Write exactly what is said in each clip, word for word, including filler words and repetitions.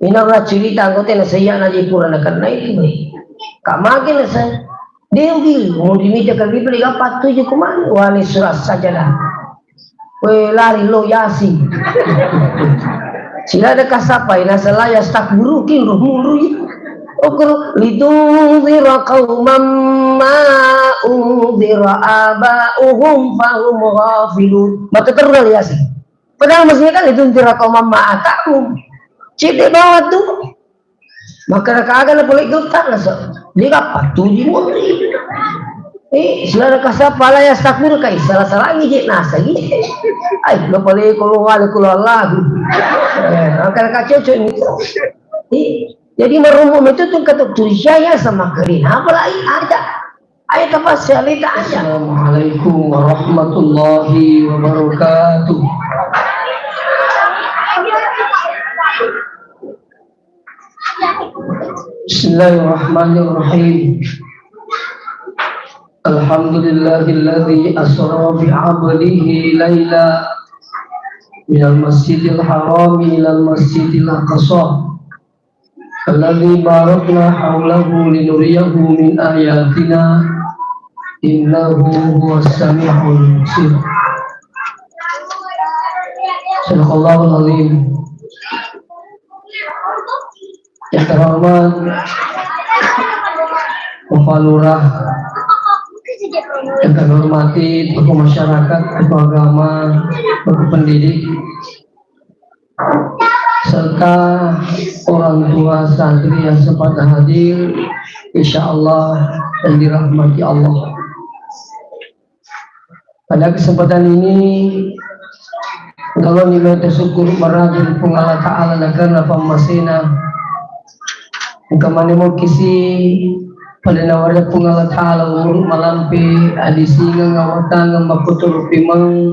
Inarna cerita anggota na saya na di pura na karena itu. Kak mage na saya. Dia ugi, mau dimita ke Bibel, ya, pattuju kumani, wale surat sajadah. We, lari lo Yasin. Sila ada kasapa, ina salah ya stak burukin, ruh mulu ya. Okro, litunzira qauman ma unzira aba'uhum fahum ghafilun. Mata terus Yasin. Padahal maksudnya kan itu tira kau mama atamu. Cedde bawah tu. Maka raka aga na pole gauta nasa. Dia apa tu di muri. Eh, sudah raka sapa la ya stakfir kai salah-salah ngi je nasa gi. Ai, lo pole kalau wale kalau Allah. Eh, maka raka cocok ni. Eh, jadi marumbu itu tu kata tulisnya ya sama kering. Apa lagi ada? Ayo, tapa, sialita aja. Assalamualaikum warahmatullahi wabarakatuh. Bismillahirrahmanirrahim. Alhamdulillahilladzi asra bi 'abdihi laila minal masjidil harami ilal masjidil aqsa. Alladzi barakna haulahu linuriyahu min ayatina, innahu huwas samiul basir. Sadaqallahul azim. Yang terhormat Bapak Lurah, yang kami hormati tokoh masyarakat, tokoh agama, tokoh pendidik, serta orang tua santri yang sempat hadir, insya Allah yang dirahmati Allah. Pada kesempatan ini, kalau ni mete syukur marajin Puang Allah Ta'ala na karena pammasena. Engka maneng mukisi pada nawara Puang Allah Ta'ala umur malampe, adi singa ngawatang makkuturu pimeng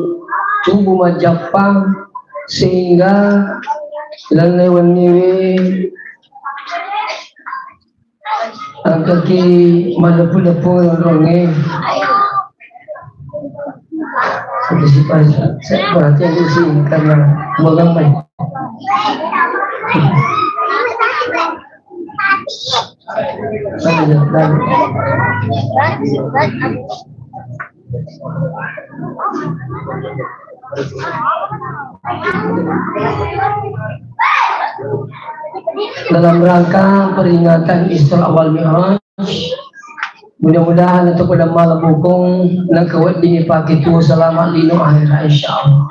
tubuh majappa, sehingga lenne wenniwe angkaki malepu-lepu ronge. Oke, si Pak, saya perhatian di sini karena mengamai. Lanjut, lanjut. Dalam rangka peringatan Isra wal Mi'raj, mudah-mudahan untuk pada malam hukum na kewedding pake tuo selamat lino akhirat, insya Allah.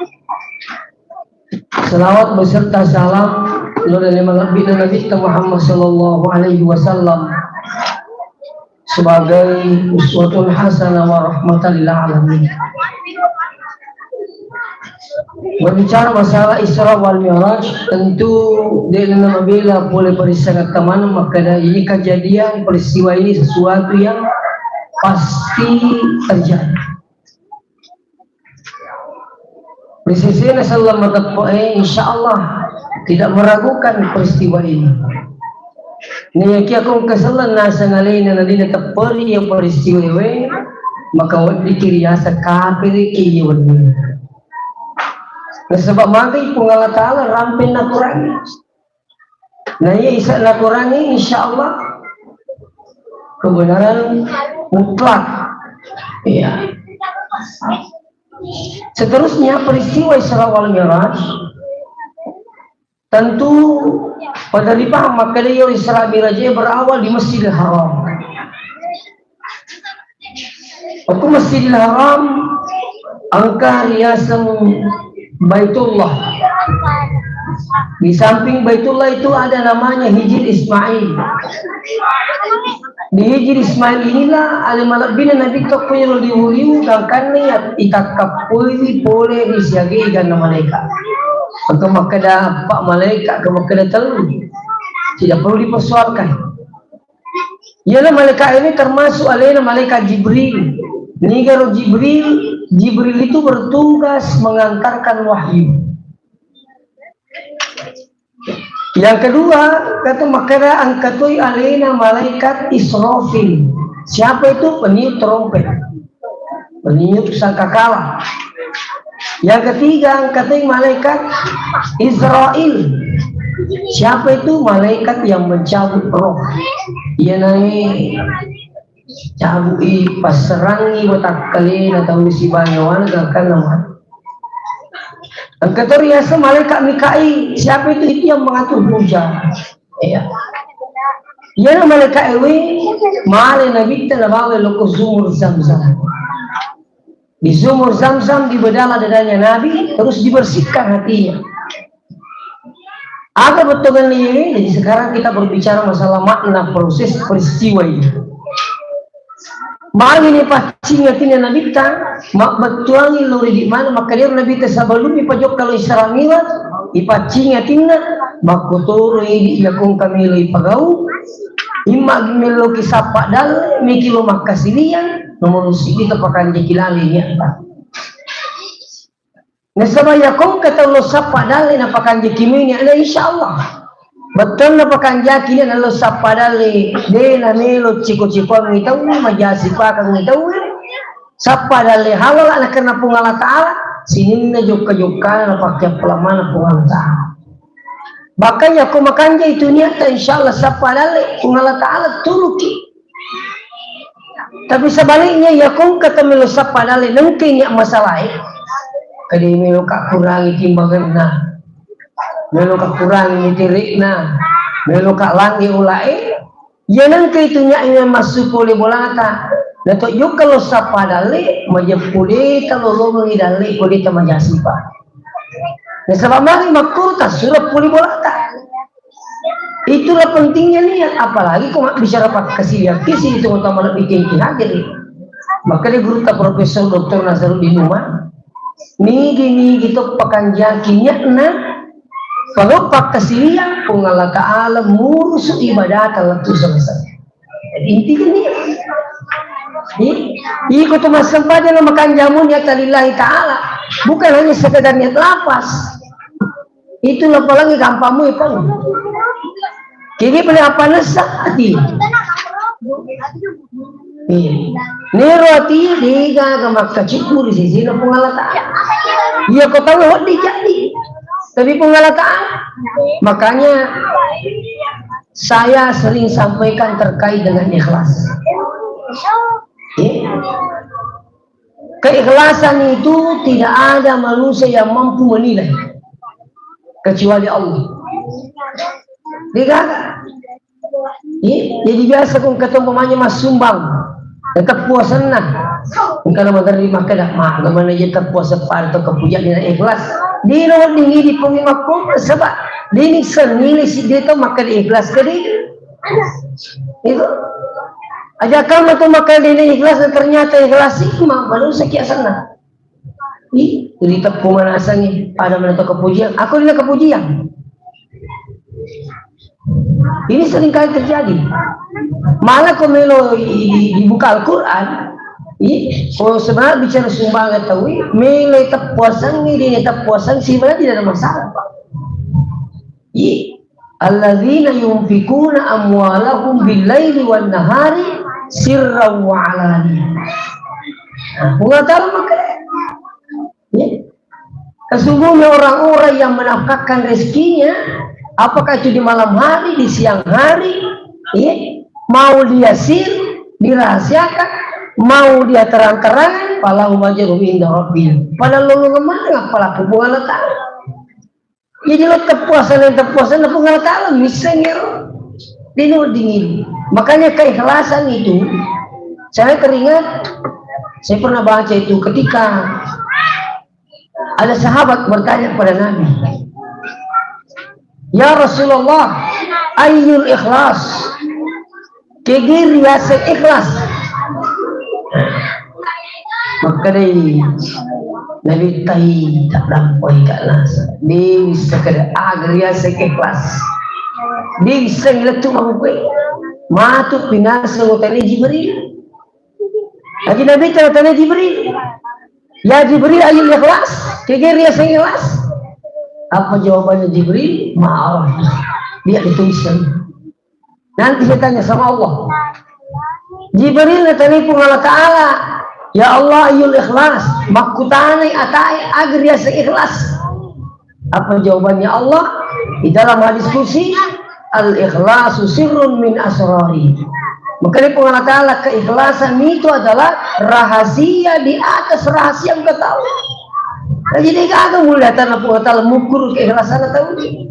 Salawat beserta salam lo dari malebbi Nabi Muhammad sallallahu alaihi wasallam sebagai uswatun hasanah wa rahmatan lil alamin. Berbicara masalah Isra wal Mi'raj, tentu de' namabela pole parissengetta maneng makkeda ini kejadian peristiwa ini sesuatu yang pasti terjadi. Ri sesena selleng mateppe'e, insya Allah tidak meragukan peristiwa ini. Naiyakia ko engka selleng naseng alena nadina tepperi yang peristiwa we, maka weddikki riaseng kapiriki iya wenni. Nasaba magai Puang Allah Ta'ala rampeng nakurangi. Nah, iya isa nakurangi, insya Allah kebenaran mutlak. Iya. Seterusnya peristiwa Isra wal Mi'raj tentu pada dipaham makkeda Isra Mi'raj berawal di Masjidil Haram. Aku Masjidil Haram engka riaseng Baitullah. Di samping Baitullah itu ada namanya Hijir Ismail. Di Hijir Ismail inilah ale malebbina Nabi tokko yolo liwu-liwu gangkanna itakkappoi pole ri siaga iganna malaika. Engka makkeda empat malaika, engka makkeda tellu. Tidak perlu dipersoalkan. Iyana malaikat ini termasuk alena malaikat Jibril. Nigaro Jibril, Jibril itu bertugas mengantarkan wahyu. Yang kedua, kata makkeda engka toi alena malaikat Israfil. Siapa itu? Peniup trompet. Peniup sangkakala. Yang ketiga, engka toi malaikat Israil. Siapa itu? Malaikat yang mencabut roh. Iya nae cabui, passerangi watakkalena tau sibanyawana gangkanna mati. Engka to riaseng malaikat Mikail. Siapa itu? Itu yang mengatur hujan. Iya. Iyana malaikat ewe male nabitta nabawa lokko sumur Zamzam. Di sumur Zamzam dibedala dadanya Nabi, terus dibersihkan hatinya. Aga bettuanna iye? Jadi sekarang kita berbicara masalah makna proses peristiwa ini. Magi ni paccing atinna Nabitta, mabbettuangi lo ridi mana, makkadero Nabitta sebelum ipajokka lo Isra Mi'raj, ipaccing atinna, makkotoro idi iya kongka melo ipagau, imma melloki sappa dalle, miki lo makkasiliang, nomor sidi to pakanjaki lale niatta. Nasaba iya kongka tau lo sappa dalle napakanjaki mui niatna, insya Allah. Bettuanna pakanjaki niatna lo sappa dalle, de namelo ciko-cikoangngi tau, majasipakangngi tau. Sappa dalle halal nakenna Puang Allah Ta'ala, sininna jokka-jokkana napakkeappalamana Puang Allah Ta'ala. Bahkan yakko makanja itu niatta, insya Allah sappa dalle Puang Allah Ta'ala turuki. Tapi sebaliknya, iya kongka tau melo sappa dalle, nengke niat masalae. Kade melo ka kurangi timbangenna, melo ka kurangi miterekna, melo ka langge ulae. Iya nengke itu niat massu pole bolata. Nato jokka lo sappa dalle, majeppu de talo lomengi dalle, ko de tamajasipa. Nasaba magi makkoro tassuro pole bolata. Itulah pentingnya niat, apalagi ko mabbicara pakkasiliang kisi itu utama lebih tinggi hadir. Maka di guru ta Profesor Doktor Nasaruddin Umar, nigi-nigi to pakanjaki niatna, kalau pakkasiliang Puang Allah Ta'ala murusu ibadah lettu selesai. Jadi intinya niat. Ih, iko tu massempajang makanjaki niat lillahi ta'ala, bukan hanya sekedar niat lapas. Itu lapalagi gampangmu itu. Kini boleh apa nesa hati? Iya. Nero hati diga ke maka syukur di sisi Puang Allah Ta'ala. Iya, kau tahu hot dijadi. Tapi Puang Allah Ta'ala. Makanya saya sering sampaikan terkait dengan ikhlas. Iya. Keikhlasan itu tidak ada manusia yang mampu menilai kecuali Allah. Degaga. Iya, jadi biasa kong ketemu mamanya massumbang. Tetap puasanna. Engka na magarri makkeda, "Ma, gamana je tetap puasa pada to kepuja dina ikhlas." Dino wedding idi pongi makko sebab dini senile si dia to makkeda ikhlas kedi. Itu. Aja kamu tuh makkeda dina ikhlas, ternyata ikhlas sih, ma, manusia kia senang. Ih, ri teppu manasengngi, pada mana to kepujian. Aku dina kepujian. Ini sering kali terjadi. Malah ko melo i-, i-, dibuka Al-Quran, i-, ko sebenarnya bicara sumbangan tahu, melo teppuasangngi, dina teppuasang, sebenarnya tidak ada masalah, Pak. Iya. Alladzina yunfikuna amwalahum bil-laili wan-nahari sirran wa alaniyah. Nah, Puang Allah Ta'ala makkeda, ya. Sesungguhnya orang-orang yang menafkahkan rezekinya, apakah itu di malam hari, di siang hari, ya, mau dia sir, dirahasiakan, mau dia terang-terangan, falahum ajruhum inda rabbihim. Pada lolongan mana pelaku Puang Allah Ta'ala. Jadi lo teppuasang, teppuasang, Puang Allah Ta'ala misseng ero. Dino dingin. Makanya keikhlasan itu, saya teringat, saya pernah baca itu ketika ada sahabat bertanya kepada Nabi, "Ya Rasulullah, ayyul ikhlas?" Kegi riaseng ikhlas? Makkedai Nabitta, taddampoi ka nasa. De wisseng kada aga riaseng ikhlas. De wisseng lettu mabukue. Matu pinaseng utane Jibril. Lagi Nabitta tanya Jibril, "Ya Jibril, ayyul ikhlas?" Kegi riaseng ikhlas? Apa jawabannya Jibril? Maaf. Dia dituliskan. Nanti saya tanya sama Allah. Jibril natanya Puang Allah Ta'ala, "Ya Allah, ayyul ikhlas?" Makkutanai atae aga riaseng ikhlas. Apa jawabannya Allah? Di dalam hadis kursi, "Al-ikhlasu sirrun min asrari." Makanya Puang Allah Ta'ala, keikhlasan itu adalah rahasia di atas rahasia yang kau tahu. Nah, jadi kagak mulai tanah Puang Allah Ta'ala mengukur keikhlasan atau ini.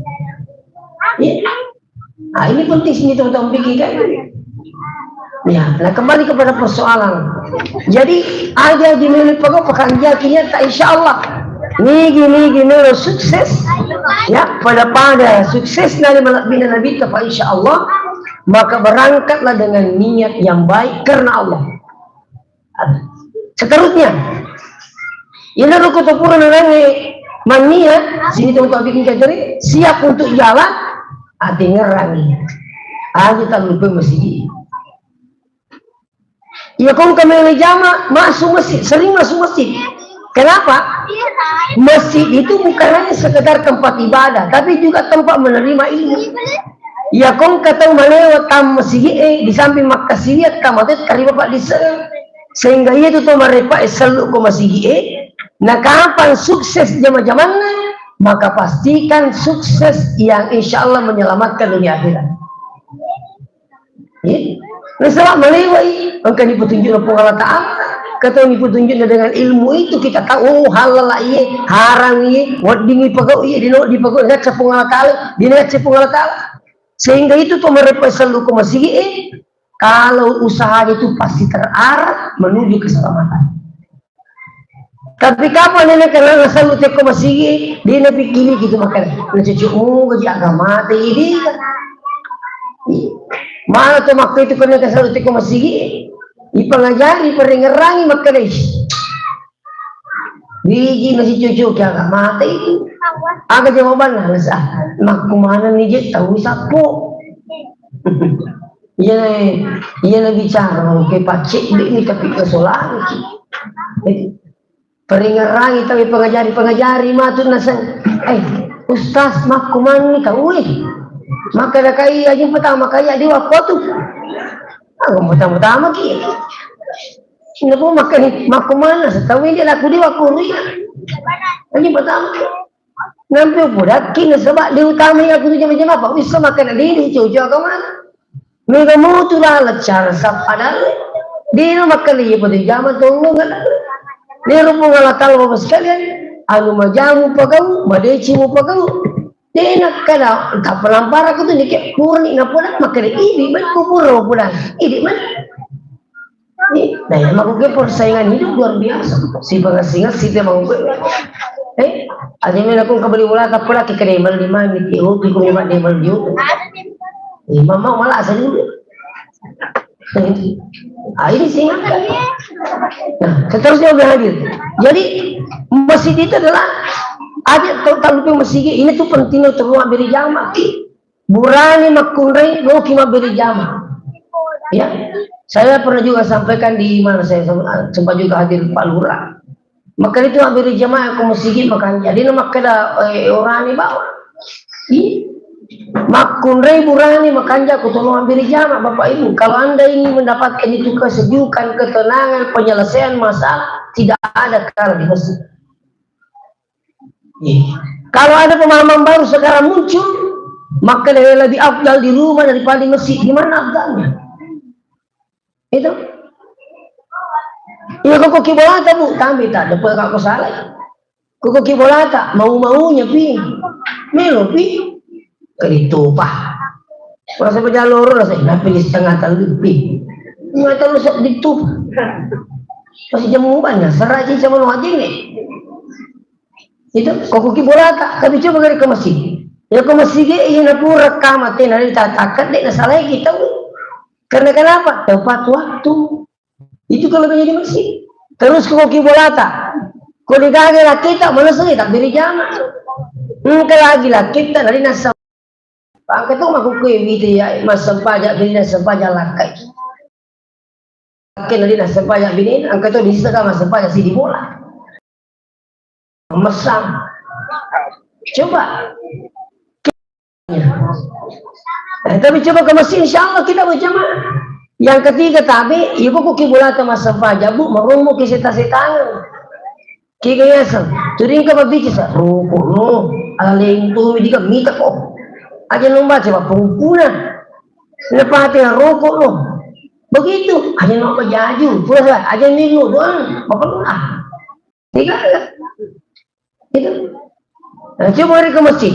Iya. Nah, ini penting sini teman-teman pikirkan. Ya, nah, kembali kepada persoalan. Jadi, aja di mili pegau pekerja kinya tak, insya Allah. Nigi, nigi, melo sukses. Ya, pada-pada sukses dari malak bina Nabi, insya Allah. Maka berangkatlah dengan niat yang baik karena Allah. Seterusnya, ina ruku topura nanange mania, sini tong tau bikin kajari, siap untuk jalan, ati ngerangi. Aja tak lupa masjid. Iya, kong kemele jama, masuk masjid, sering masuk masjid. Kenapa? Masjid itu bukan hanya sekedar tempat ibadah, tapi juga tempat menerima ilmu. Iya, kong katau malewa tam masjid, eh, di samping makkasiwiat, kamatut kariba pak di se-, sehingga iya tu to marepa, eh, sellu ko masjid, eh. Nah, kapan sukses jama-jamanna, maka pastikan sukses yang insya Allah menyelamatkan dunia akhirat. Iya. Nasaba malewai, engka ni petunjukna Puang Allah Ta'ala. Katau ni petunjukna dengan ilmu itu kita tahu, oh, halal iye, haram iye, wedding ipegau iye, dino dipegau, ngacca Puang Allah Ta'ala, dino ngacca Puang Allah Ta'ala. Sehingga itu to marepa sellu ko masigi, eh, kalau usahanya itu pasti terarah menuju keselamatan. Tapi kapan ini karena selalu teko masigi, dia napikkiri gitu makanya. Nah, cucu, oh, gaji agama teh ini. Mana tuh waktu itu karena selalu teko masigi, ipangajari, parengerangi makanya. Biji masih cucu ke agama teh itu. Aga jawabanna, nasa, makkumana ni je tau sapo. Iya, iya na bicara, oke, pacek dek ni tapi kesolan. Peringerangi tapi pengajari-pengajari matu naseng. Eh, Ustaz, makkumanni tau, eh. Maka da kai aja pertama kaya di waktu tu. Aku pertama-tama ki. Napa makanya makkumana setahu ini laku di waktu ri. Aja pertama. Nampe pudakki nasaba diutamai aku tu jama-jama apa? Wissa makkeda didi cucu agama. Mega mutu laleng cara sappa dalle. Dino makkeda iya pada jama tonggo ngala. Ni rupa ngala talo bapak sekalian. Anu majamu pagau, madeci mu pagau. Dena kada tapalampara aku tu nike kurni napoda makkeda idi man kupura poda. Idi man. Nah, ya, makkuke persaingan hidup luar biasa. Si pengasing-asing dia mau. Eh, aja main aku kembali bola tak pula ke kedai malam di mana di hobi ku memang dia malam di hobi. Eh, mama malah asal dulu. Ah, ini sih. Nah, seterusnya udah hadir. Jadi masjid itu adalah aja tahu tak lupa masjid ini tuh pentingnya untuk ruang beri jamaah. Burane makkunrai loki mabbere jama. Ya, saya pernah juga sampaikan di mana saya sem-, sempat juga hadir Pak Lurah. Maka itu mabbere jama ko masigi makanja. Dena makkeda, eh, orane bawa. Iya. Makkunrai burane makanja ko tolong mabbere jama, Bapak Ibu. Kalau Anda ingin mendapatkan itu kesejukan, ketenangan, penyelesaian masalah, tidak ada kalah di masjid. Iya. Kalau ada pemahaman baru sekarang muncul, maka lebih afdal di rumah daripada di masjid. Di mana afdalnya? Itu. Iya, koko kibolata, Bu, tambi tak ada apa kok salah. Koko kibolata, mau-maunya pi. Melo pi. Keritupa. Masa pejah loro rasa, "Kenapa di setengah telu pi?" Setengah telu sok ditu. Masih jam banyak, seraji sama lo aja nih. Itu, koko kibolata, tapi coba gari ke masjid. Ya ke masjid, iya na pura kama tena ditatakan, dek na salah kita. Karena kenapa? Tepat waktu. Itu kalau menjadi masjid. Terus koko kibolata. Ko digaga kita, mana sih tak beri jama. Engka lagi lah kita dari nasa. Engka tu makkukue wita ya, massempajang bini, sempajang lakkai. Lakkai nari nassempajang bini, engka tu disita massempajang sidi bola. Messang. Coba. Eh, tapi coba ke masjid, insya Allah kita berjamaah. Yang ketiga tabe, ibu ku kibolata massempajang, Bu, marummu ki seta-setangan. Kiga yaseng, turingka mabbicara sa, ruku'nu, Aleng tu mi diga mita ko. Aja lo baca apa pengumpuna. Lepas hati rokok lo. Begitu. Aja lo bajaju. Puasa. Aja minum doang. Bapak doa. Tiga. Itu. Nah, coba hari ke masjid.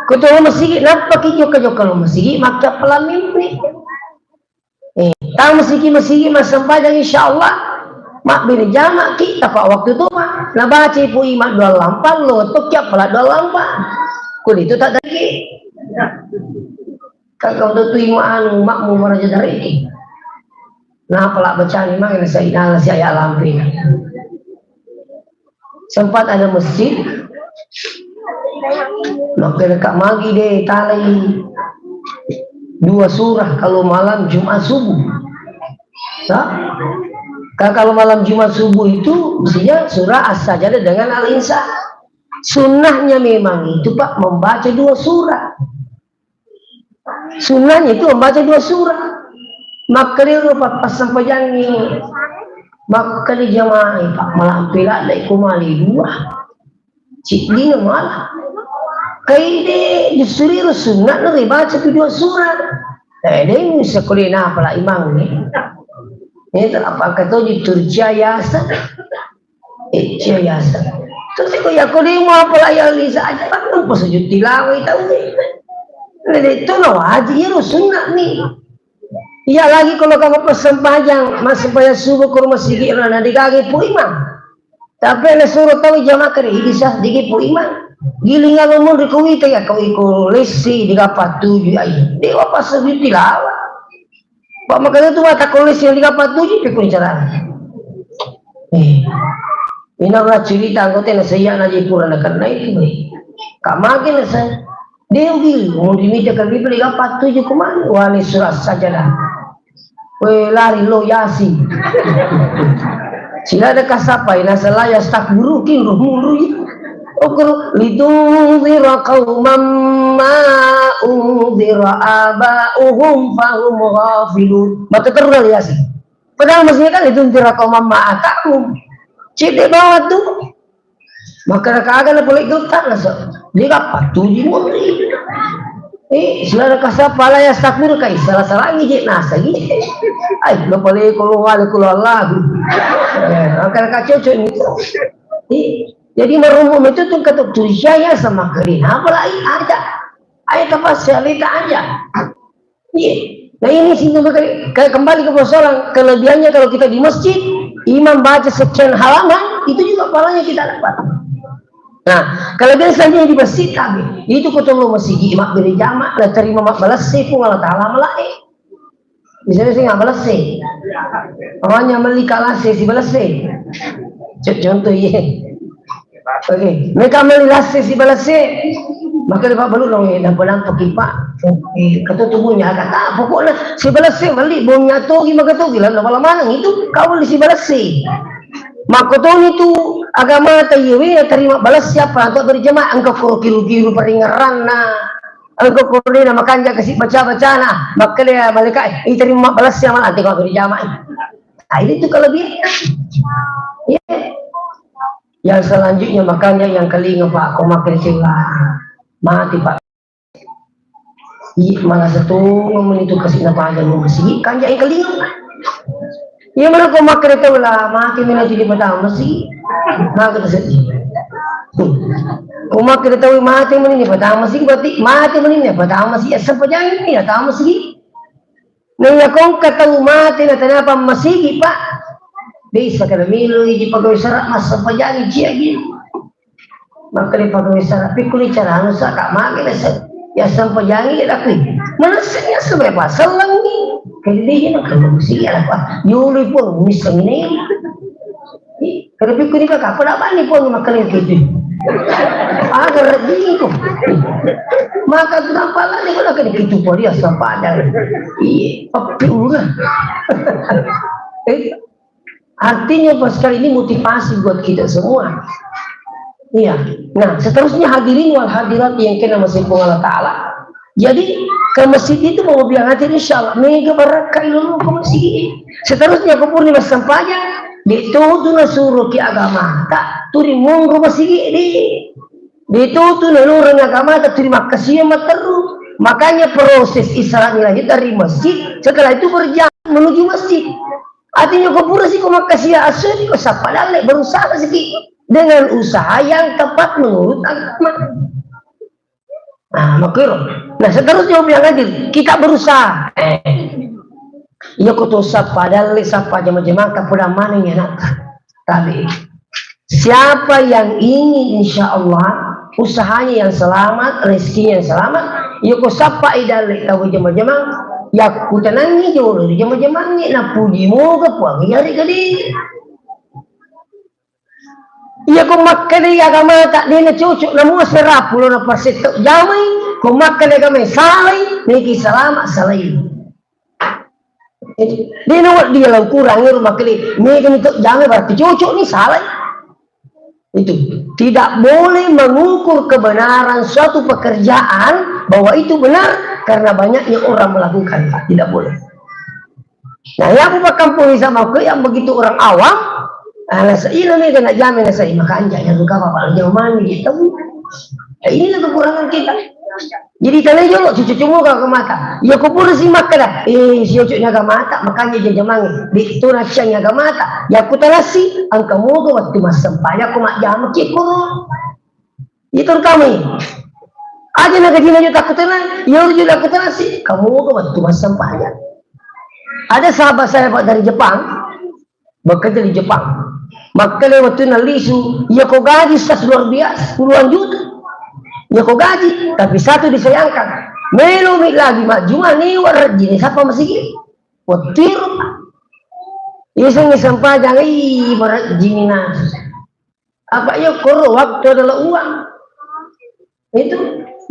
Kau tahu masjid, kenapa kita jokka-jokka lo masjid? Maka pelamin ni. Eh, tang masigi-masigi massempajang, insyaallah mabbere jama'ki, tapa waktu tu ma. Nabaca ipu imang dua lampa, lo tokki appala dua lampa. Kulitu tak daki. Kakak tu tu imang anu, makmu maraja dari. Nah, pala bacani mang na sai nala si ayat lampe. Sempat ada masjid, maka dekat magi deh talai dua surah kalau malam Jumat subuh. Nah, ka-, kalau malam Jumat subuh itu mestinya surah As-Sajdah dengan Al-Insan. Sunnahnya memang itu, Pak, membaca dua surah. Sunnahnya itu membaca dua surah. Makkalero pa-, passampajangngi. Makkali jamaah, Pak, malampe ladde ko mali dua. Ciddina malah. Kaide justru ro sunnah na ribaca tu dua surah. Eh, deng sekolah na pala imang ni. Ini tak apa kata di Turcia yasa. Eh, cia yasa. Terus ko ya ko demo apa lah ya Lisa aja kan pas sujud tilawah itu. Jadi itu lo wajib ya lo sunnah ni. Iya lagi kalau kamu pas sempajang, mas sempajang subuh ke rumah sigi rana di kaki pu imang. Tapi ana suruh tahu jamaah kare bisa digi pu imang. Giling alo mun riko wita ya kau iko lesi di kapa tuju ai. Dewa pas sujud tilawah. Pak makanya tu mata kolis yang tiga empat tujuh pikun cara. Eh, ina lah cerita anggota na saya na di pura na karena itu. Kak makin na saya. Dia ugi, mau dimita ke Bibel tiga empat tujuh kemana? Wali surah saja dah. Weh, lari lo Yasin. Sila ada kasapa ina saya ya stak burukin roh mulu. Ukur, "Litunzira qauman ma unzira aba'uhum fahum ghafilun." Mata terus dari Yasin. Padahal maksudnya kan, "Litunzira qauman ma atahum." Cedde bawah tu. Maka kaga na boleh geltak na so. Dia apa tu di muri. Eh, sila ada kasapa la ya stakbir kai salah-salah ngi je nasa ngi. Ai, lo pale kalau wale kalau Allah. Eh, maka kacocok ni. Eh, Jadi marumbu metu tu kata tulisya ya sama kali. Apa lagi aja? Ayo tapas salita aja. Iya. Nah ini sini ke, ke, kembali ke persoalan kelebihannya kalau kita di masjid, imam baca sekian halaman, itu juga pahalanya kita dapat. Nah, kelebihan selanjutnya di masjid tapi itu kotong masjid imam beri jamak, nah terima mak balas pun Allah Taala malaik. Misalnya sih nggak balesse. Awalnya meli kalase si balesse. Co-, contoh iya. Oke, mereka meli lase si balesse. Maka dia baru dong ya, nampak-nampak kipak. Eh, kata tubuhnya agak tak. Pokoknya si balesse meli bomnya togi maka togi lah lama-lama itu kau beli si balesse. Makotoni tu agama tayewe terima balas siapa untuk berjamaah engkau koro kilu-kilu peringeran nah. Engka koro de na makanja kasi baca-bacana, makkeda malaikat, "Eh, iterima mabbalassi amal ante ko makkeda jamaah." Nah, ini tu kelebihan. Iya. Yang selanjutnya makanya yang kelima, Pak, ko makkeda sila mati, Pak. Iya, malah setengah menit tu kasi na paja mo kasi kanja yang kelima. Iya, mana ko makkeda tau lah, mati mena jadi pertama sih. Maka tersedih. Ko makkeda tau mati mena ni pertama sih, berarti mati mena ni pertama sih, asal pejangi ni pertama sih. Nah, iya ko engka tau mati na tanapa masigi, Pak. Bisa kada milu iji pegawai sara masa pejangi cia gitu. Makkeda pegawai sara, "Pikkuni carana sa, Kak, magi nasa ya sampajangi lakui." Manessani asa baya pasellengngi. Kede de na kalau mesti ya apa. Yului pun missengi ne. Kada pikkuni ka kapala bani pun makkeda kitu. Aga rejeki ko. Maka tu nampak lagi kalau kena kitu pun dia sampai ada. Iya, apa pura. Eh, Artinya, Pak, sekali ini motivasi buat kita semua. Iya. Nah, seterusnya hadirin wal hadirat yang kena masih Allah Ta'ala. Jadi, ke masjid itu mau bilang hati, insya Allah, mega barakka ilmu ke masjid. Seterusnya, aku pun di masjid sampanya, di tu, tu na suruh ki agama, tak, tu di monggo masjid di. Ditutu nalureng agamata tuli makkasiwiang matteru. Makanya proses Isra Mi'raj itu dari masjid, setelah itu berjalan menuju masjid. Artinya ko pura siko makkasiwiang assu, ko sappa dalle, berusaha siki dengan usaha yang tepat menurut agama. Nah, makkiro. Nah, seterusnya bilang lagi, kita berusaha. Eh, iya ko to sappa dalle, sappa jama-jamang, tak pernah mana ya nak. Tapi siapa yang ingin insya Allah usahanya yang selamat, rezekinya yang selamat, iya ko sappa i dalle tau jama-jamang, ya kutenangi jolo jama-jamangi, napuji moga Puang iya ri gede. Iya ko makkedai agamata de' nacocok, namua serapulo na persen to jamai, ko makkedai agamai salai, niki salama salai. De' nawedding lao kurang ero makkedai, mega ni to jamai berarti cocok ni, salai. Itu tidak boleh mengukur kebenaran suatu pekerjaan bahwa itu benar karena banyaknya orang melakukan, tidak boleh. Nah, yang mau kampung sama aku yang begitu orang awam, ah, nasa ina mega na jame nasa ina kanja yang suka apa jauh mandi gitu. Eh, ini kekurangan kita. Jadi kalian jolo cucu cuma kalau ke mata. Ya kau pura si makkeda. Eh, si cucu nyaga mata, makanya dia jamang. Di itu nasiang nyaga mata. Ya aku tanasi, angka moga waktu masempaya aku mak jama kikuru. Itu kami. Aja na gaji na juta aku tenang, ya udah juta aku tenang sih. Kamu ke waktu masempaya. Ada sahabat saya Pak dari Jepang, bekerja di Jepang. Makanya waktu na lisu, ya kok gaji sas luar biasa, puluhan juta. Ya kok gaji, tapi satu disayangkan. Melo mi lagi mak juma ni warajini sapa masigi. Watir. Iseng sempajang i warajini na. Apa iya koro waktu adalah uang. Itu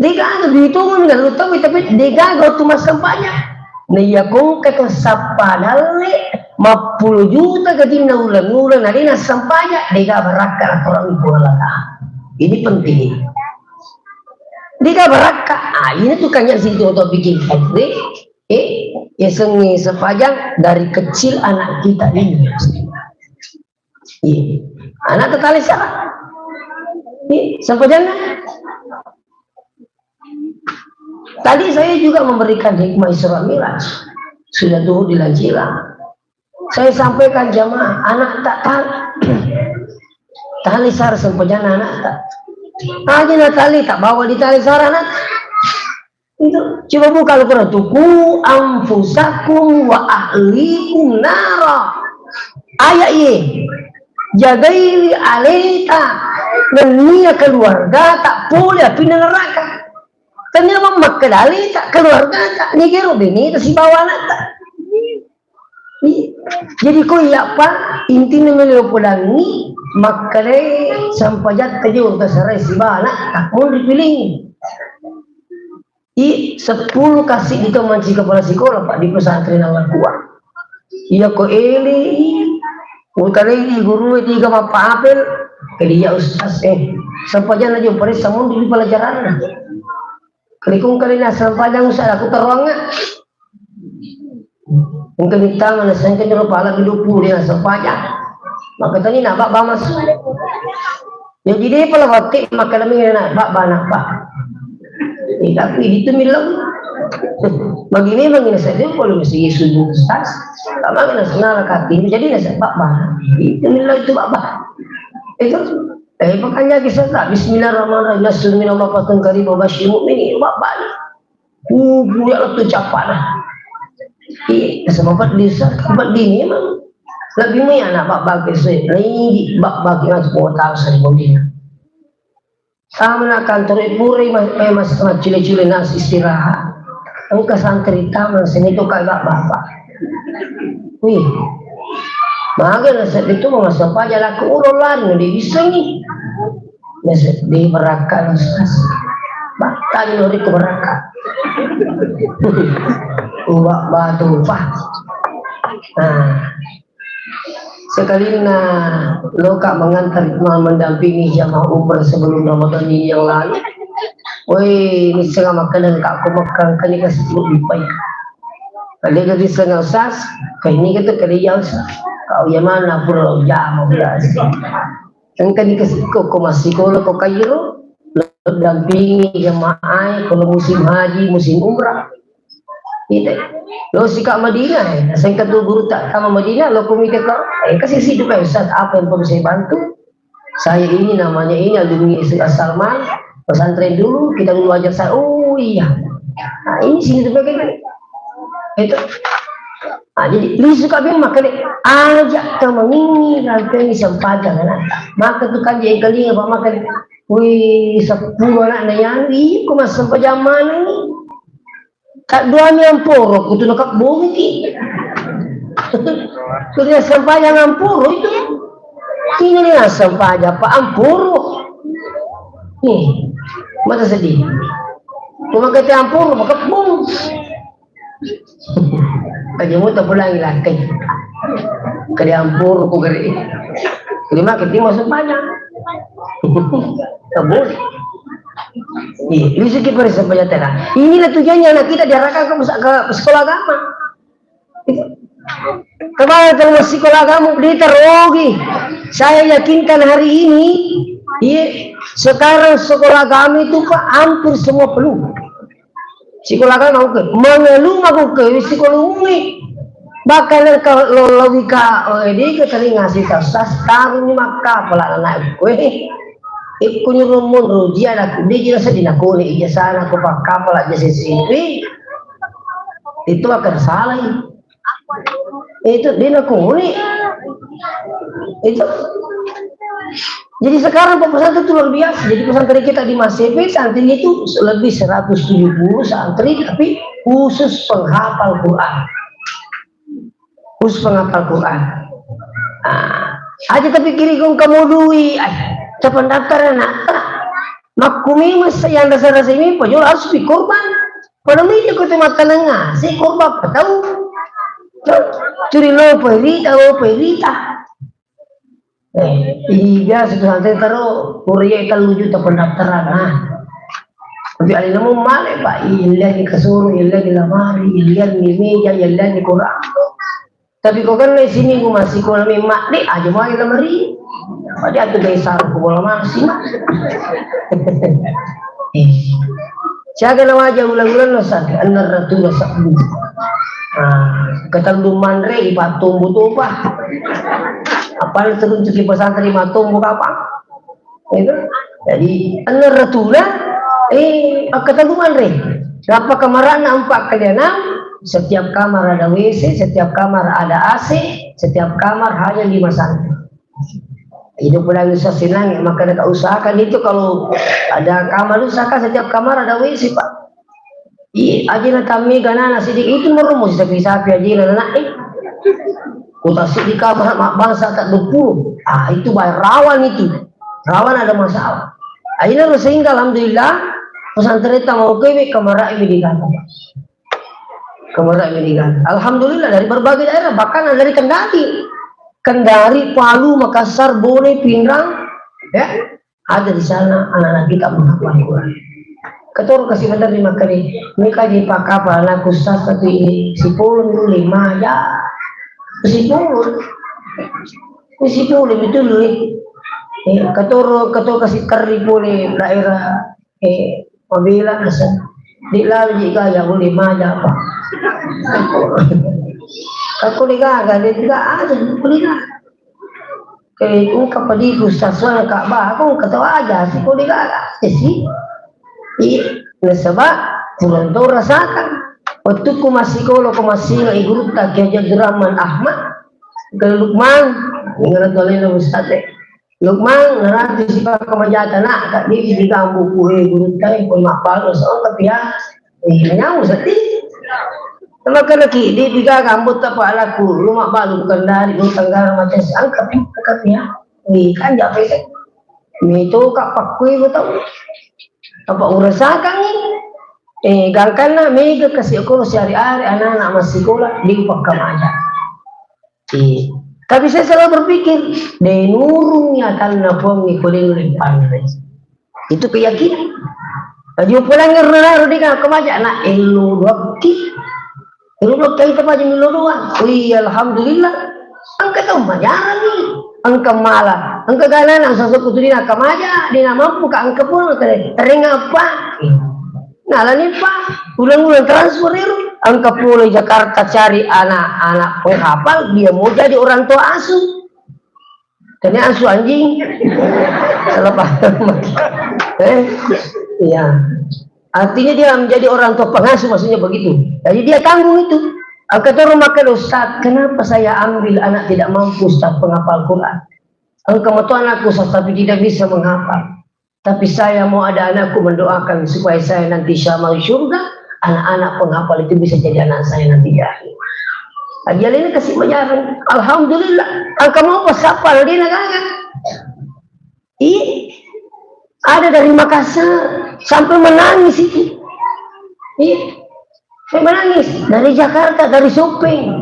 degaga dihitungan nggak lu tahu, tapi degaga waktu masempajang. Nah, iya kong kata sappa dalle mappulu juta gaji na ulang-ulang na dena sempajang, dega barakka aturan Puang Allah Ta'ala. Ini penting. Dega barakka. Ah, ini tuh kan yang situ atau bikin pabrik. Eh, ya sengi sempajang dari kecil anak kita ini. Iya. Anak tetali sara. Iya, sempajanna. Tadi saya juga memberikan hikmah Isra Mi'raj. Sudah tuh di Lancila. Saya sampaikan jamaah, anak tak tahu. Tali sara sempajanna anak tak. Aja na tali tak bawa di tali sara anak. Itu, coba buka Al-Quran tuh, "Ku anfusakum wa ahlikum nara." Ayat iye, jagaiwi aleta nennia keluargata pole apinna neraka. Tennia makkeda aleta, keluargata, nigero beneta sibawa anakta. Iya. Jadi ko iya pa intinna melo podangi makkeda sempajatta jo tasarai sibawa anakta, mun ripilingi. I, seppulo kasih itu manci kepala sekolah, Pak, di pesantren Al Quran. Iya ko ele, i, utalai guru tiga mapapel, ke dia ustaz, eh, sempajanna jo paressa mun di pelajaran. Kelikung kali na sempajang ustaz, aku teruang nggak? Engka mittama nasengka jolo pala dua puluh dia sempajang. Maka tadi nak bak bamas. Jadi dia pala wakil maka demi nak bak banak pak. Eh, tapi itu milau. Bagi memang ini saja kalau masih subuh ustaz. Lama kena senal kaki jadi nasa bak banak. Itu milau itu bak bak. Itu eh makanya kisah tak Bismillahirrahmanirrahim. Nasrun minallah fatun qarib wa basyir mu'minin. Bak bak. Kubu ya tu capana. Iya, sama peddi sa, peddi memang. Lebih mai anak bak bagi se, lagi bak bagi mas kota sa di pembina. Sama nak kantor pura mas mas mas cile cile nas istirahat. Engka santri taman sini tu kai bak bapak. Wih, maga naseng itu masa paja laku ulo lari na de' bisengi. Naseng de' barakka ustaz. Battani lo riko barakka. Uwa batu pa. Nah, sekalinna loka mengantar mendampingi jamaah umrah sebelum Ramadan ini yang lalu. Woi, ini setengah makanan kak ko makan kali kasih dipai. Kali gadi sanga sas, kaini kata kali yang sas. Kau yang mana pura jama biasa. Engka ni kasi ko ko masikola ko Kairo. dampingi jamaah, kalau musim haji, musim umrah. Gitu. Lo sika Madinah, eh. Sengka tu guru tak sama Madinah, lo komite ko, eh, kasih situ, Pak Ustaz, apa yang perlu saya bantu? Saya ini namanya ini alumni S M A Salman, pesantren dulu, kita dulu ajar saya. Oh iya. Nah, ini sini tuh pakai. Itu. Nah, jadi lisu kabin maka deh, ajak teman ini nanti ini sempajang, nah. Maka tuh kan dia kali apa maka deh. Wih, sepuluh anak nanya, ih, kok mas sempajang mana ini? Kadduami amporo, kutu nakabbongiki. Kutu sempajang amporo itu. Ini nih sempajang apa amporo. Nih, mata sedih. Cuma kata amporo, makabbong. Kajamu tak pulang lagi. Kali amporo ku gere. Terima kasih masuk banyak. Kabul. Iya, rezeki pada sampai nyata. Inilah tujuannya anak kita diarahkan ke, ke sekolah agama. Kemarin kalau masih sekolah agama, dia terogi. Saya yakinkan hari ini, iya, sekarang sekolah agama itu, Pak, hampir semua penuh. Sekolah agama, oke. Mengeluh aku ke sekolah umum. Bahkan kalau lobika, oh, dia ke tadi ngasih tas, tarung makka pala anak gue. Ikku nyuruh mundur, dia nak, dia jelas di nakone, iya sana, aku pakai kapal aja sisi. Itu akan salah. Itu dia nakone. Itu. Jadi sekarang Pak pesantren itu luar biasa. Jadi pesantren kita di Masepe, santri itu lebih seratus tujuh puluh santri, tapi khusus penghafal Quran. Khusus penghafal Quran. Ah, aja tapi kiri kong kamu dui, ah, pendaftar anak. Makkumi masa yang dasar-dasar ini, pojol harus dikorban. Pada meja kau tu matanenga, si korban apa tahu? Curi lo perita, lo perita. Eh, iya, satu santai taro, Korea tellu juta pendaftaran, nah. Tapi ada nemu male, Pak, iya, di kasur, iya, di lamari, iya, di meja, iya, di koran. Tapi kok kan di sini gua masih kola memang, dek, aja mai lamari. Pada atu gaya sarung, gua lamari sih, Mak. Eh. Siaga na waja ulang-ulang na saga, anna ratu na sabbu. Ah, ketellu manre, ipatombo topa. Apa na teruntuk di pesantren matombo kapang? Itu. Jadi, anna ratu na, eh, ketellu manre. Apa kamarana empat kali enam, setiap kamar ada W C, setiap kamar ada A C, setiap kamar hanya lima santri. Itu pula bisa senang, maka ada usahakan itu kalau ada kamar, usahakan setiap kamar ada W C, Pak. Iya, aja na tammi ganana sedikit itu merumus sapi-sapi aja na anak eh. Kota sedih kamar mak bangsa tak dua puluh. Ah, itu bahaya rawan itu. Rawan ada masalah. Akhirnya sehingga alhamdulillah pesantren tak mau kewe kamar ini di kamar. Kemudian meninggal. Alhamdulillah dari berbagai daerah, bahkan ada dari Kendari. Kendari, Palu, Makassar, Bone, Pinrang, ya, ada di sana anak-anak kita menghafal Quran. Ketor kasih benar di makani, ini kaji pakapa anakku satu ini, si Polo dulu lima aja, si Polo, ini si Polo betul nih. Eh, ketor, ketor kasih keri boleh daerah Eh, mabela nasa. Di lalu ji gaya boleh maja apa. Aku degaga, dia tidak ada, boleh gaga. Eh, engka padiku saswana ka ba, aku engka tau aja, si boleh gaga. Eh, si. Iya, nasaba, kurang tau rasakan. Waktu ku masih kolo, ku masih ingat guru tak Kiai Abdurrahman Ahmad, ke Lukman, ingat tu alena Ustaz, eh. Lukman, naratu si pakkamajata nak, kak, dia di gambu kue gurutta, eh, pun mappalu, so, tapi ya, eh, nyamu sedih. Sama kena ki, dia tiga gambu tak apa laku, rumah baru bukan dari, lu tenggara macam si angkat, eh, angkat ya. Eh, kan jauh pesek. Itu kak pakui, lu tahu. Apa urasakan ni? Eh, gangkanna mega kasih aku si hari-hari anak-anak masih sekolah, di pakkamaja. Iya. Tapi saya selalu berpikir, de nurung atanna Puang iko de nulle panre. Itu keyakinan. Aja pulang ngerna rodi ka kemaja na elo doakki. Elo doakki kita paja milo doang. Oh iya, alhamdulillah. Angka tau majarang ni. Engka mala, engka ganana, sasa kutudina kamaja, dina mampu ka engka pun, engka tereng apa? Nalani pa, ulang-ulang transfer ero, engka pole Jakarta cari anak-anak penghafal, dia mau jadi orang tua asuh. Tanya asuh anjing. Salah paham. Eh, iya. Artinya dia menjadi orang tua pengasuh, maksudnya begitu. Jadi dia tanggung itu. Angka toro maka, "Ustaz, kenapa saya ambil anak tidak mampu, Ustaz, penghafal Quran? Engka metu anakku, Ustaz, tapi tidak bisa menghafal. Tapi saya mau ada anakku mendoakan supaya saya nanti insya Allah surga, anak-anak penghafal itu bisa jadi anak saya nanti di akhir." Aja lain kasih pelajaran. Alhamdulillah. Angka mau pas apa dia nak gagal. Iya. Ada dari Makassar sampai menangis itu. Iya. Saya menangis dari Jakarta, dari Sopeng.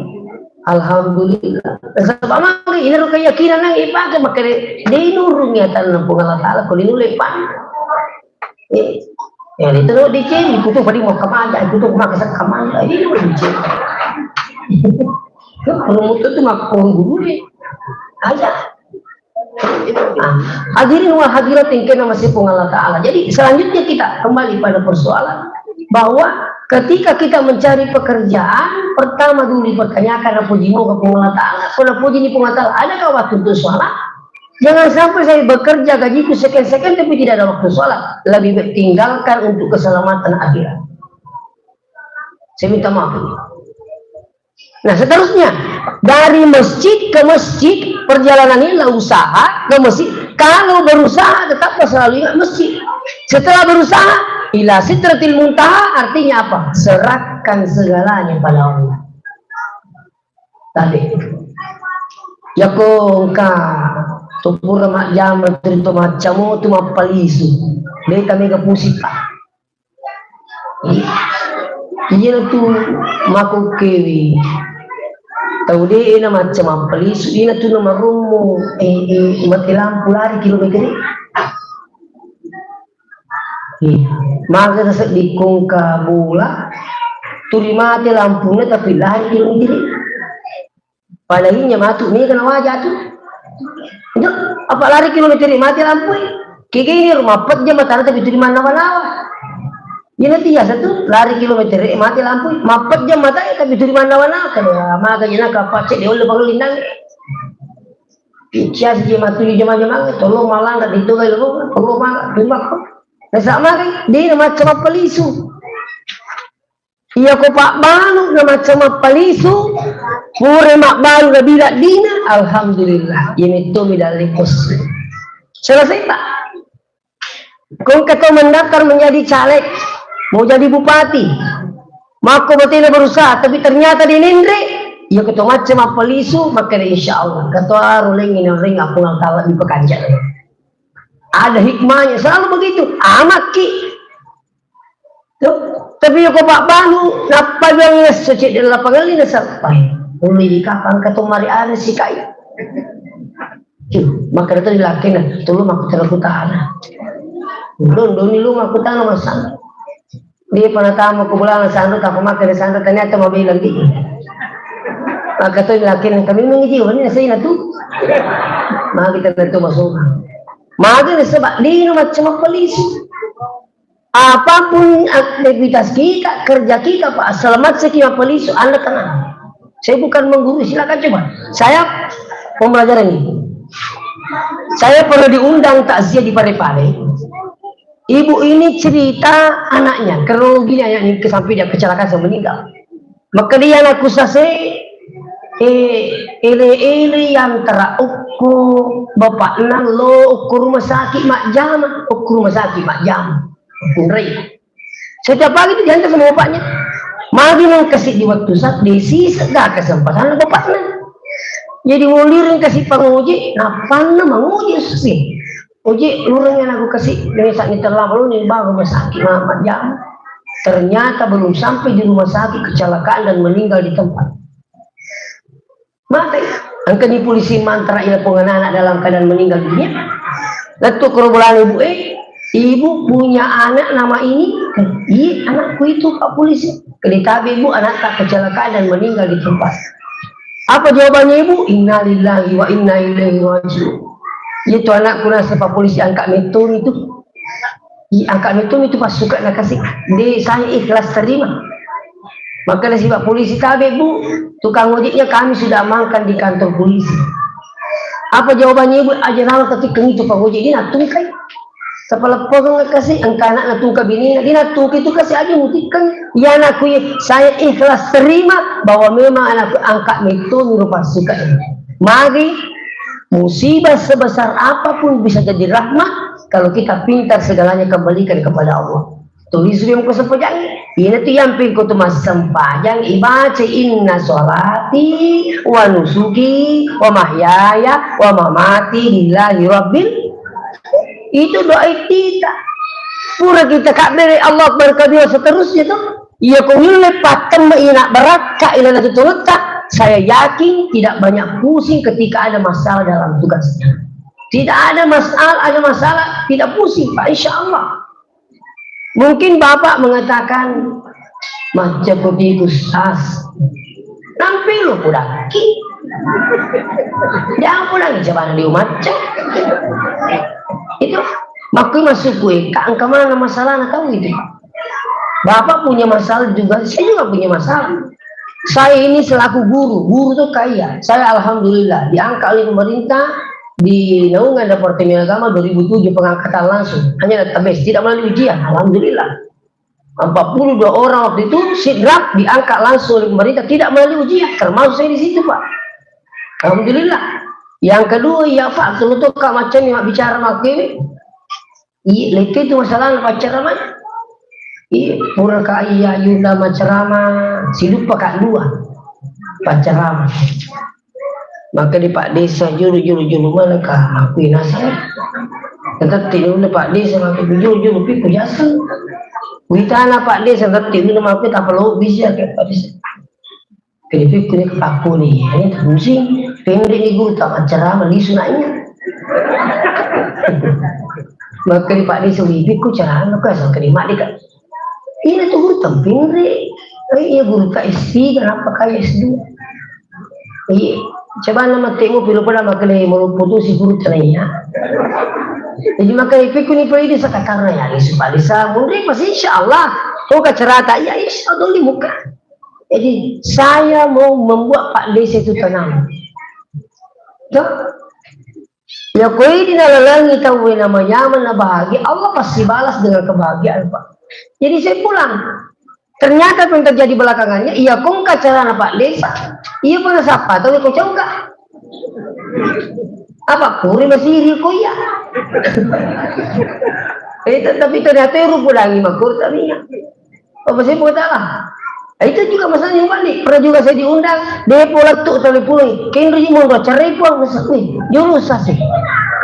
Alhamdulillah. Sebab mangga ini ro keyakinan yang ipake, maka de nurung ya tanah Puang Allah Taala, kalau ini lepas. Iya. Ya, itu lo di sini, itu tuh tadi mau kemana, itu tuh mau ke sana kemana, ini lo di sini. Kalau mutu tuh mah pohon guru ya. Aja. Ah, hadirin wal hadirat yang kena masih Puang Allah Ta'ala. Jadi selanjutnya kita kembali pada persoalan bahwa ketika kita mencari pekerjaan, pertama dulu dipertanyakan apa jimo ke Puang Allah Ta'ala. Kalau puji ni Puang Allah Ta'ala, adakah waktu untuk sholat? Jangan sampai saya bekerja gajiku sekian-sekian tapi tidak ada waktu sholat. Lebih baik tinggalkan untuk keselamatan akhirat. Saya minta maaf. Nah, seterusnya, dari masjid ke masjid, perjalanan inilah usaha ke masjid. Kalau berusaha, tetaplah selalu ingat masjid. Setelah berusaha, ila sidratil muntaha, artinya apa? Serahkan segalanya pada Allah. Tadi. Yako engka tupura majjama cerita macam tu mappalisu. Deta mega pusita. Iyatu makokkewi. Tau de na macca mappalisu, ina tu na marummu, eh, eh, mate lampu lari kilometer. Eh, maga sedding kongka bola, tuli mate lampuna tapi lari kilometer. Padahinya matu mega nawaja tu. Itu apa lari kilometer mati lampu? Kegini rumah pejam mata tapi tu di mana nawa. Ina tiasa tu lari kilometer mati lampu. Mapejam mata tapi tu di mana nawa. Kada maga jena kapacet di oleh panglindang. Cia si matu di jama-jama tolong malang di tu lo tolong malang tumbak. Nah sama kan dia macam apa lisu. Iya ko pabbalu na macca mappalisu, pura mabbalu na bila dina, alhamdulillah, iya metto mi dalle pos. Selesai tak? Kongka to mendaftar menjadi caleg, mau jadi bupati, makko batena berusaha, tapi ternyata dia nendre, iya ko to macca mappalisu, maka insya Allah, katoaro lengi na ring aku nang tawa di pekanjak. Ada hikmahnya, selalu begitu. Amakki. Tuh, tapi ko pabbalu, nappa biang esso cedde lapangan lina sappai. Ulu di kapang kato mari are sikai. Tuh, maka itu dilakin, tulu maku terlalu kutana. Dong, doni lu maku tana masang. Dia pernah tamu ke bulan sandu, tak pernah ke sandu, ternyata mau bilang di. Maka itu dilakin, kami mengaji, ini saya tu. Maka kita tentu masuk. Maka sebab dia macam apa lisu. Apapun aktivitas kita, kerja kita, Pak, selamat sekian polisu, Anda tenang. Saya bukan menggurui, silakan coba. Saya pembelajaran ini. Saya pernah diundang takziah di Parepare. Ibu ini cerita anaknya, kronologinya anaknya ini sampai dia kecelakaan sampai meninggal. Maka dia anak kusase, eh, ele-ele yang tera ukku bapakna lo ukku rumah sakit majjama, ukku rumah sakit majjama, ukku rai. Setiap pagi itu diantar sama bapaknya. Magi nang kasih di waktu saat di sisa gak kesempatan bapaknya. Jadi mulirin kasih panguji, napanna manguji sih. Uji, lureng anakku kasih, dengan saat ini terlambat, lu nih, bang, rumah sakit, Mak, Mak, jam. Ternyata belum sampai di rumah sakit, kecelakaan dan meninggal di tempat. Mati. Angkani polisi mantra ila pong anak dalam keadaan meninggal dunia. Lettu korobolan ibu, eh, ibu punya anak nama ini? Iya, anakku itu, Pak Polisi. Keditabe ibu, anak tak kecelakaan dan meninggal di tempat. Apa jawabannya ibu? Innalillahi wa inna ilaihi rajiun. Iya tu anakku, nasaba polisi angkat metoni tu. Iya, angkat metoni tu pasuka na kasi. De, saya ikhlas terima. Maka nasaba polisi, tabe bu, tukang ojeknya kami sudah amankan di kantor polisi. Apa jawabannya ibu? Aja nama ketikeng itu pangojek dia natungkai. Tapaleppokeng kasi, engka anakna tungka binina, dina tungka itu kasi aja mutikkeng. Iya anakku, iya, saya ikhlas terima bahwa memang anakku angkat metoni rupa suka. Mari, musibah sebesar apapun bisa jadi rahmat kalau kita pintar segalanya kembalikan kepada Allah. Tulis dia muka sempajang. Ina tu yang pingko tu massempajang ibaca inna sholati wa nusuki wa mahyaya wa mamati lillahi rabbil. Itu doa iftitah. Pura kita kabbere Allah Akbar kabira seterusnya tu. Iya ko ngille pattemme ina barakka ila natu tulutta. Saya yakin tidak banyak pusing ketika ada masalah dalam tugasnya. Tidak ada masalah, ada masalah tidak pusing Pak, insya Allah. Mungkin Bapak mengatakan, "Macca kopi Ustaz." Nampi lo pudakki. Jangan pulang coba di macca. Itu makku masuk kue, kak engka mana masalah na tahu itu. Bapak punya masalah juga, saya juga punya masalah. Saya ini selaku guru, guru tuh kaya. Saya alhamdulillah diangkat oleh pemerintah di naungan Departemen Agama dua ribu tujuh pengangkatan langsung. Hanya database, tidak melalui ujian, alhamdulillah. Empat puluh dua orang waktu itu sidrap diangkat langsung oleh pemerintah, tidak melalui ujian, termasuk saya di situ, Pak. Alhamdulillah. Yang kedua, iya Pak, kalau tuh kak macam ni bicara makin, iya, itu masalah pacar apa? Iya, pura kak iya Yunda macerama, silupa kak dua pacarama. Maka di Pak Desa juru, juru, juru mana kah aku inasa. Tetap tidak Pak Desa maka juru, juru piku jasa. Witana Pak Desa tetap tidak maka tak perlu bisa ke Pak Desa. Ke di piku ni ke paku ni, ini pusing. Pendek ni guru tak acara melisu nanya. Maka di Pak Desa wibiku cara anu kah sama kena mak deka. Ina tu guru tampinre. Eh, iya guru ka S tiga, kenapa kaya S dua? Iya, coba nama temu pilu pada makale mau putusi guru tanaya. Jadi makale piku ni pale di sakakarna ya, di supaya bisa munri pasti insya Allah. Kau ka cerita ya insya Allah di muka. Jadi saya mau membuat Pak Desa itu tenang. Tuh. Ya, ko idi nalalangi tauwe namanyameng na bahagia, Allah pasti balas dengan kebahagiaan, Pak. Jadi saya pulang. Ternyata apa yang terjadi belakangannya, iya kongka carana Pak Desa, iya pernah sapa tauwe ko congka. Apa kuri masih iri ko iya. Eh, tetapi ternyata rupu dangi makur tamiya. Apa saya mau tahu? Itu juga masalahnya balik. Pernah juga saya diundang, dia pola tuh telepon, "Kenri mau gua cerai pun masa kui, juru sasi."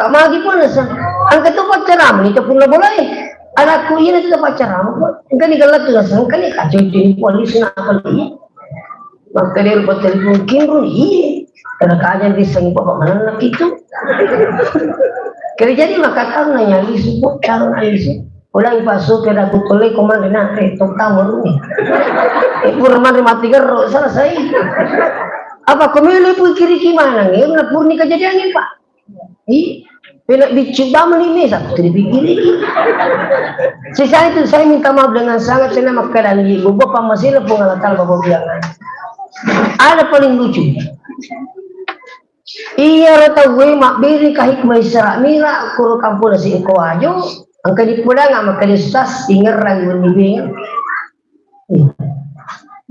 Kak magi pun nasa. Angkat tuh pacaran, itu pun boleh. Anakku ini tuh pacaran, kok. Enggak nih kalau tuh nasa, enggak nih kacau jadi polisi nak apa lagi? Maka dia lupa telepon, "Kenri, iya." Karena kajian di seng bapak mana anak itu. Kira jadi maka tahu nanya lisu, kok cara nanya lisu. Ulang pasu ke daku tole komande nate tong tamu rumi. Eh, pura mande mati gero selesai. Apa komele pun kiri kimana nge na purni kejadian ini, Pak. Ih, pena bicu bam lima satu dipikiri. Sisa itu saya minta maaf dengan sangat saya makkadani beberapa masalah pengalatan bapak bilangan. Ada paling lucu. Iyaro tauwe mabbere ka hikmah Isra Mi'raj kuro kampung si engka wajo, engka dipodang makkeda ustaz, ingerrang wenni bengeng.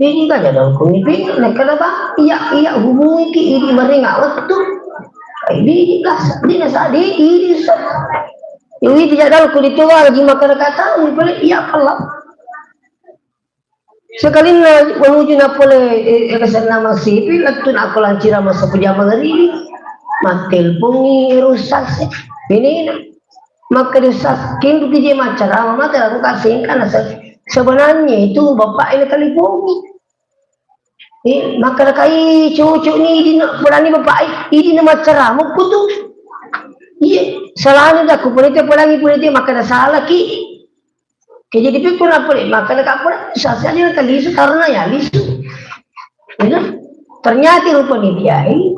Bini ka jadang ko ni bengeng, nakkeda ba, iya, iya hubungi ki idi marenga wettu. Ai bini ka, dina sa de idi ustaz. Iwi tidak dalam ko ditoa lagi makkeda kata, ni pale iya Allah. Sekalinna menuju na pole, eh, eh, kesenna masipi, lettu na aku lancira masa pujama ngeri. Mattelpongi ero ustaz, binena. Maka di ustaz, kintu kije macara, mama tela aku kasih karena se-, sebenarnya itu bapak ini telepon. Eh, maka nakai cucu ni idi na, berani bapak, eh, idi na macara, mau kutu. Iya, salahnya dah aku peneliti, apalagi peneliti, maka dah salah ki. Ke jadi pikun apa deh? Maka nak apa? Sasa dia kali lisu karena ya lisu. Ya kan? Ternyata rupa ni diai,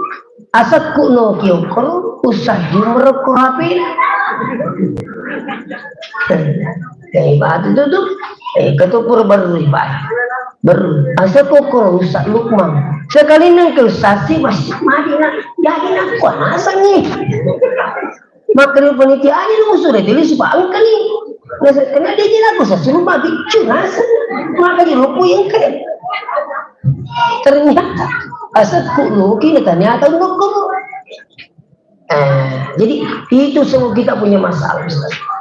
asekku no ki okkoro, usah jumro ko H P. Dari batu tu tu, eh, ketukur baru baik. Baru, asekku okkoro Ustaz Lukman. Sekali nang ke Ustaz si masih mati nak, jadi nak kuat asang ni. Maka ri panitia aja lu sudah tulis Pak engka ni. Nasa kena dia je lagu sasuruh mati cuma maka di ruku yang kena. Ternyata asekku lu kini ternyata lu kok. Eh, jadi itu semua kita punya masalah.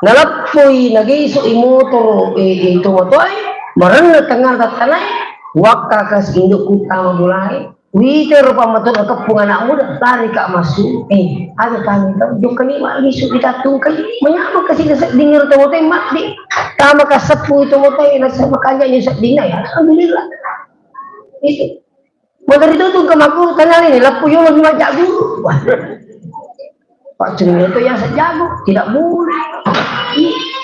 Naleppoi nageso i motor eh, itu motor marenna tengah tatanae wakka kas indukku tama mulai. Wita rupa mato keppung anak muda, lari ka massu. Eh, ada kami tau, jokka ni mak lisu di tatung kai. Menyapa ke sini sedding ro tau tembak di. Tama ka seppu itu moto, eh, nasa makanya ni sedding ya. Alhamdulillah. Itu. Motor itu tuh ke maku tanah ini, lapu yolo di majak guru. Wah. Pak Cunyo itu yang sejago, tidak boleh.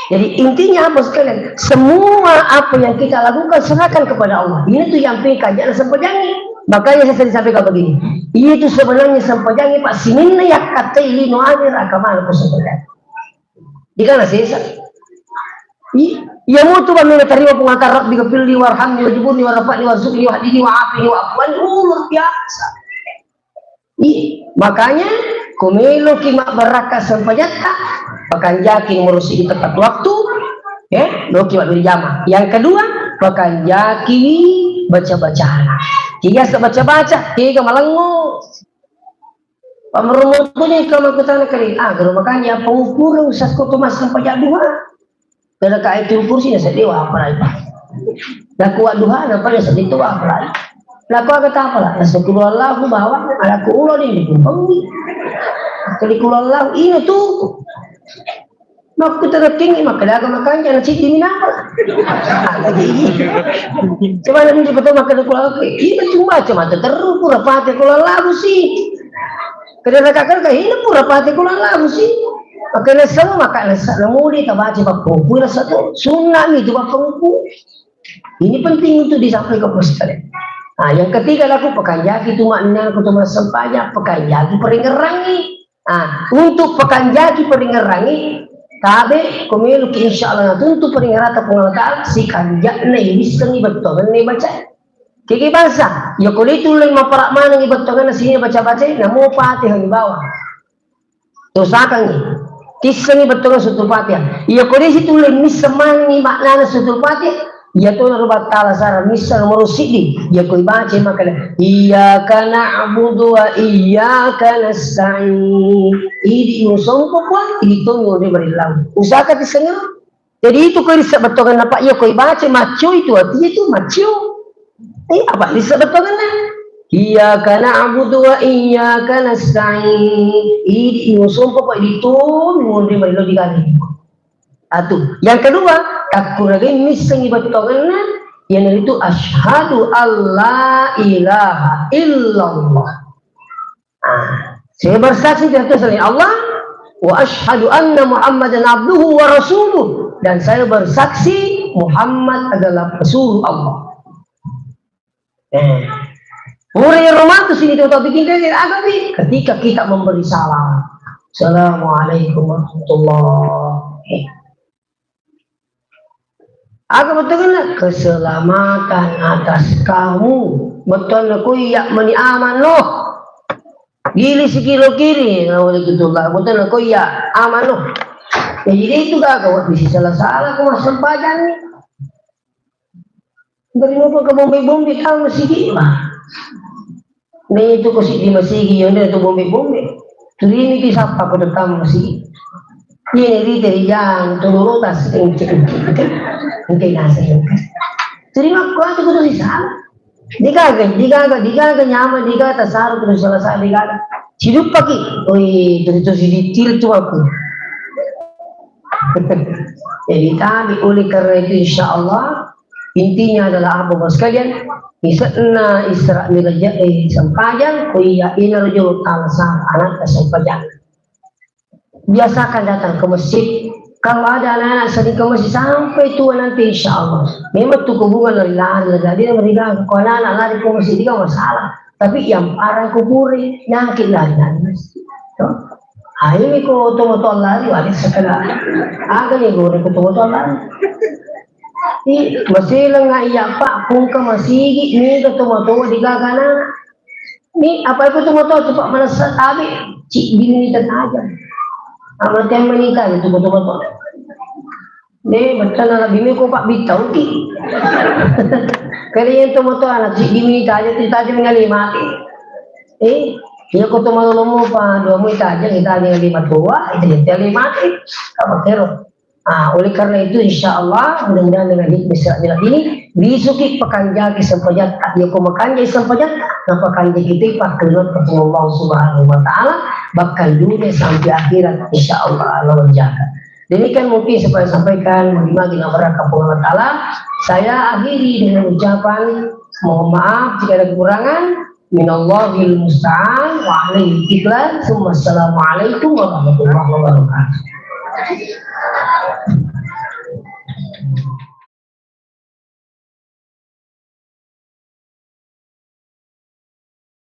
Jadi intinya apa sekalian? Semua apa yang kita lakukan serahkan kepada Allah. Ini tuh yang pika jangan sempajangi. Makanya saya sering sampaikan begini. Iya itu sebenarnya sempajangi Pak sininna yang kata lino akhir agama aku sempajangi. Di kana sesa? Iya mutu bang mena terima pengantar Rabbi gafirli warhamni wajibuni warafa'ni warzuqni wahdini wa'afini wa'fu anni. Oh, luar biasa. Iya, makanya ko meloki mabbarakka sempajatta, pakanjaki nomoro siji tepat waktu, ya, loki mabbere jama. Yang kedua, pakanjaki baca-bacana. Tiga baca-baca, tiga malengo. Pameromotoni ka makkutana kali, ah, garo makanya pengukuran usah kau tu mas sempaja duha. Kada ka ayatul kursi na seddi wa apalai. Laku wa duha na pada seddi tu wa apalai. Laku aga tapala, laku kulo Allahu bawa, laku ulo di kumpang. Kali kulo Allahu ina tu. Makku terekking makkeda aga makanja na ciddi minapa. Coba nanti betul makkeda kulo Allahu. Ina tu baca mata terru pura pate kulo Allahu si. Kada raka kan ka ina pura pate kulo Allahu si. Maka naseng maka naseng namuli tabaca bappu. Pura satu sunnah itu bappu. Ini penting untuk disampaikan kepada sekalian. Nah, yang ketiga laku pakanjaki tu makna kutu massempajang pakanjaki peringerangi. Nah, untuk pakanjaki peringerangi tabe komeluki insyaallah untuk peringerata Puang Allah Taala si kanjakna iwissengi bettuanna baca. Kiki bangsa, ya kulitu leng mapara manengi bettuanna sini baca-baca namo Fatihah di bawah. Tosakangngi. Tissengngi bettuanna Suratul Fatihah. Iya ko desi tulle misseng manengngi maknana Suratul Fatihah, iya tona ro battala sara misseng nomoro siddi. Iya ko ibaca makkeda, "Iyyaka na'budu wa iyyaka nasta'in." Idi musompo Puang, idi to monri marillau. Usaka tissengngi. Jadi itu ko rissa bettuanganna, Pak, iya ko ibaca maccio itu artinya itu maccio. Eh, apa rissa bettuanganna? Iyyaka na'budu wa iyyaka nasta'in. Idi musompa, Pak, di tu monri marillau di kali. Atu, yang kedua, takkuragai missengi bettuanganna, iyanaritu asyhadu alla ilaha illallah. Ah, saya bersaksi tidak ada selain Allah, wa asyhadu anna Muhammadan abduhu wa rasuluh, dan saya bersaksi Muhammad adalah rasul Allah. Eh. Pura ero matu sini tau bikin kaya agapi ketika kita memberi salam. Assalamualaikum warahmatullahi. Aga bettuanna? Keselamatan atas kamu. Bettuanna ko iya meni aman no. Gili sikilo kiri, nah, oleh itu lah. Bettuanna ko iya aman no. Jadi itu gaga, wah, bisa salah-salah ko massempajang ni. Dari nopo ke bombe-bombe tau masigi. Nah, itu ko siddi masigi, yang dia tu bombe-bombe. Turini ki sapa ko tetang masigi. Ini rite ri jang, tu lurutas, engke, engke, engke, engke, nasa, engke. Terima kasih, kudu di sana. Digaga, digaga, digaga, nyaman, digaga, tasaru, terus selesai, digaga. Siduppaki, oi, terus, terus, di, til, tu aku. Jadi, tadi, oleh karena itu, insya Allah, intinya adalah apa, Bapak sekalian? Misalnya Isra Mi'raj, eh, sempajang, oh iya, ini rajul tansah, anak sempajang. Biasakan datang ke masjid. Kalau ada anak-anak sering ke masjid sampai tua nanti, insya Allah. Memang tuh hubungan lari-lari, lari-lari, lari-lari. Kalau anak-anak lari ke masjid, tidak masalah. Tapi yang parah kubure, nyangkit lari dari masjid. Toh? Ayo ko tomatoa lari, wali sekala. Aga ni guru ko tomatoa lari. Di, masih lengah iya, Pak, pungka masigi, ni ke tomatoa di gagana. Ni, apa itu tomatoa, cepat melesat, abi, cik, dini tajam. Amat yang menikah itu tomatoa. De, bettana lebbi meko pabbittauki. Kali yang tomatoa anak si dimi taja, ti taja mengalih mati. Eh, iya ko to malolomo pa dua mu taja, kita mengalih matua, itu jadi alih mati. Apa kero? Ah, oleh karena itu, insya Allah, mudah-mudahan dengan hikmah sehat ini, bisuki pakanjaki sempajatta. Iya ko makanjaki sempajatta, na pakanjaki itu pak keluar ketemu Allah Subhanahu wa Ta'ala, bakal dunia sampai akhirat, insya Allah, Allah menjaga. Demikian mungkin supaya sampaikan, magi-magi na barakka Puang Allah Ta'ala. Saya akhiri dengan ucapan mohon maaf jika ada kekurangan. Minallahil musta'an wa alaihi tiklan. Summa assalamualaikum warahmatullahi wabarakatuh.